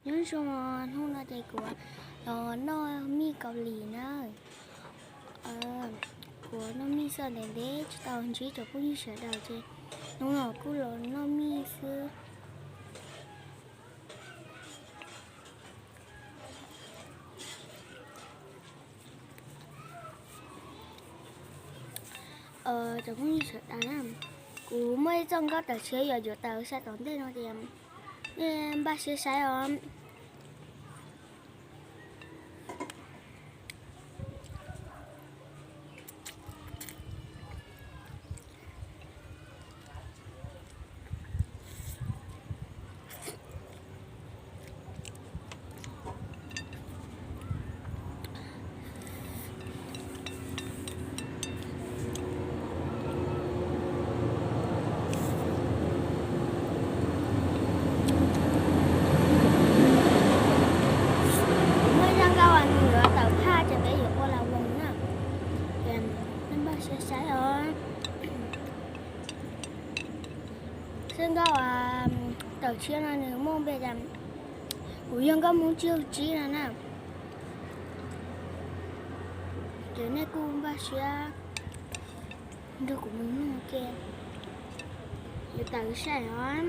Nyob zoo, hnub no ces kuv los noj mij Kaus Lim na. Kuv noj mij xwb ntev ntev tsis tau ntsib cov phooj ywg sawv daws ces hnub no kuj los noj mij xwb. Cov phooj ywg sawv daws na, kuv muaj ib txoj nkauj tawm tshiab yuav yuav tawm sai tom ntej no tias nej npaj siab saib os. Muaj zaj nkauj uas nws yuav tawm phaj ces peb yuav ua las voos na. Ces nej npaj siab saib os. Zaj nkauj uas tawm tshiab no nws muaj npe tias kuv yog nkauj Hmoob tsib caug tsib no na. Ces nej kuj npaj siab nrog kuv mus mloog ke, yuav tawm sai os.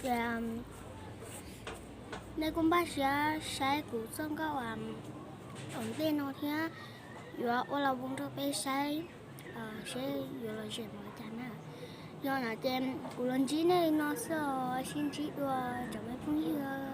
Ces nej kuj npaj siab saib kuv txoj nkauj uas tom ntej no thiab, yuav ua las voos rau peb saib seb yuav los zem npaum cas na. Yog no ces kuv los ntsib nej no xwb os, sib ntsib dua tsoom me phooj ywg.